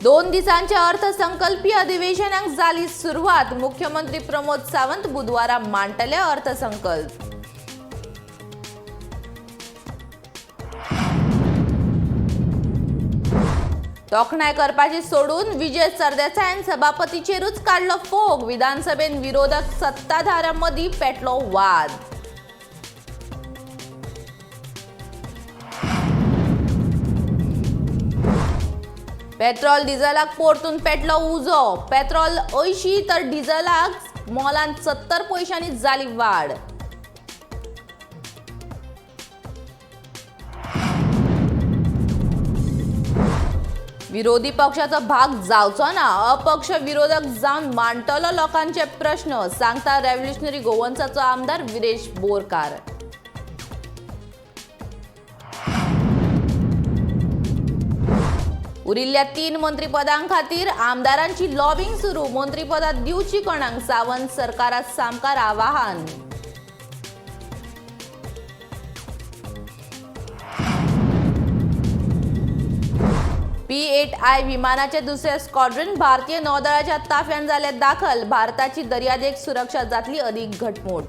2 दिसांच्या अर्थसंकल्पीय अधिवेशनाक जाली सुरवात. मुख्यमंत्री प्रमोद सावंत बुधवारा मांडटले अर्थसंकल्प. तोखणाय करपाची सोडून विजय सरदेसायान सभापतीचेरूच काडलो फोग. विधानसभेन विरोधक सत्ताधाऱ्यां मदीं पेटलो वाद. पेट्रोल डिझलाक परतून पेटलो उजो. पेट्रोल 80 तर डिझलाक मोलान 70 पयशांनी जाली वाड. विरोधी पक्षाचो भाग जावचो ना, अपक्ष विरोधक जावन मांडटलो लोकांचे प्रश्न, सांगता रेव्होल्युशनरी गोवन्साचो आमदार विरेश बोरकार. उरिल्ल्या 3 मंत्रीपदां खातीर आमदारांची लॉबिंग सुरू. मंत्रीपदां दिवची कोणाक, सावंत सरकारा सामकार आवाहन. P-8I विमानाचे दुसरे स्क्वॉड्रन भारतीय नौदळाच्या ताफ्यान जाले दाखल. भारताची दर्यादेग सुरक्षा जातली अधिक घटमूट.